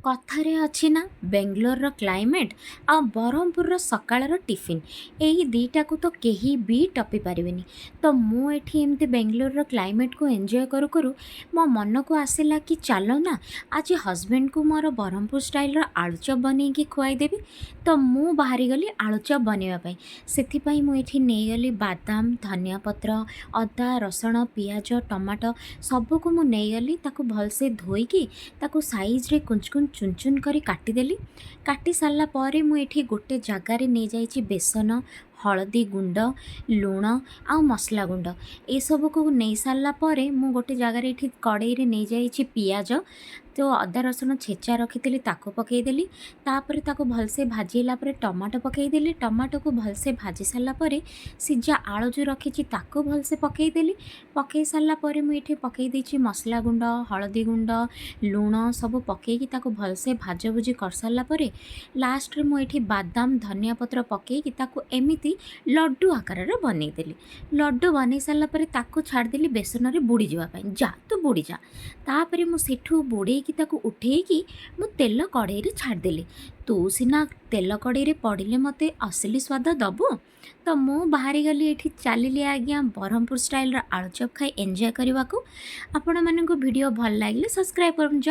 କଥାରେ ଅଛି ନା, ବେଙ୍ଗଲୋରର କ୍ଲାଇମେଟ୍ ଆଉ ବ୍ରହ୍ମପୁରର ସକାଳର ଟିଫିନ୍, ଏଇ ଦୁଇଟାକୁ ତ କେହି ବି ଟପି ପାରିବେନି। ତ ମୁଁ ଏଠି ଏମିତି ବେଙ୍ଗଲୋରର କ୍ଲାଇମେଟ୍କୁ ଏନ୍ଜୟ କରୁ କରୁ ମୋ ମନକୁ ଆସିଲା କି ଚାଲ ନା, ଆଜି ହଜବେଣ୍ଡକୁ ମୋର ବ୍ରହ୍ମପୁର ଷ୍ଟାଇଲର ଆଳୁଚପ୍ ବନେଇକି ଖୁଆଇଦେବି। ତ ମୁଁ ବାହାରିଗଲି ଆଳୁଚପ୍ ବନେଇବା ପାଇଁ। ସେଥିପାଇଁ ମୁଁ ଏଠି ନେଇଗଲି ବାଦାମ, ଧନିଆ ପତ୍ର, ଅଦା, ରସୁଣ, ପିଆଜ, ଟମାଟୋ ସବୁକୁ ମୁଁ ନେଇଗଲି। ତାକୁ ଭଲସେ ଧୋଇକି ତାକୁ ସାଇଜରେ କୁଞ୍ଚ କୁଞ୍ଚ ଚୁନ ଚୁନ କରି କାଟିଦେଲି। କାଟି ସାରିଲା ପରେ ମୁଁ ଏଠି ଗୋଟେ ଜାଗାରେ ନେଇଯାଇଛି ବେସନ, ହଳଦୀ ଗୁଣ୍ଡ, ଲୁଣ ଆଉ ମସଲା ଗୁଣ୍ଡ। ଏସବୁକୁ ନେଇସାରିଲା ପରେ ମୁଁ ଗୋଟେ ଜାଗାରେ ଏଠି କଡ଼େଇରେ ନେଇଯାଇଛି ପିଆଜ, ତ ଅଦା ରସୁଣ ଛେଚା ରଖିଥିଲି, ତାକୁ ପକାଇଦେଲି। ତାପରେ ତାକୁ ଭଲସେ ଭାଜି ହେଲା ପରେ ଟମାଟୋ ପକାଇଦେଲି। ଟମାଟୋକୁ ଭଲସେ ଭାଜି ସାରିଲା ପରେ ସିଝା ଆଳୁ ଯେଉଁ ରଖିଛି, ତାକୁ ଭଲସେ ପକାଇଦେଲି। ପକାଇ ସାରିଲା ପରେ ମୁଁ ଏଠି ପକାଇ ଦେଇଛି ମସଲା ଗୁଣ୍ଡ, ହଳଦୀ ଗୁଣ୍ଡ, ଲୁଣ ସବୁ ପକାଇକି ତାକୁ ଭଲସେ ଭାଜାଭୁଜି କରିସାରିଲା ପରେ ଲାଷ୍ଟରେ ମୁଁ ଏଠି ବାଦାମ, ଧନିଆ ପତ୍ର ପକାଇକି ତାକୁ ଏମିତି ଲଡ଼ୁ ଆକାରରେ ବନେଇଦେଲି। ଲଡ଼ୁ ବନେଇ ସାରିଲା ପରେ ତାକୁ ଛାଡ଼ିଦେଲି ବେସନରେ ବୁଡ଼ିଯିବା ପାଇଁ। ଯା, ତୁ ବୁଡ଼ିଯା। ତାପରେ ମୁଁ ସେଠୁ ବୁଡ଼େଇକି ତାକୁ ଉଠେଇକି ମୁଁ ତେଲ କଡ଼େଇରେ ଛାଡ଼ିଦେଲି। ତୁ ସିନା ତେଲ କଡ଼େଇରେ ପଡ଼ିଲେ ମୋତେ ଅସଲି ସ୍ୱାଦ ଦେବୁ। ତ ମୁଁ ବାହାରିଗଲି ଏଠି, ଚାଲିଲି ଆଜ୍ଞା ବ୍ରହ୍ମପୁର ଷ୍ଟାଇଲର ଆଳୁଚପ୍ ଖାଇ ଏନ୍ଜୟ କରିବାକୁ। ଆପଣମାନଙ୍କୁ ଭିଡ଼ିଓ ଭଲ ଲାଗିଲେ ସବସ୍କ୍ରାଇବ୍ କରନ୍ତୁ। ଜୟ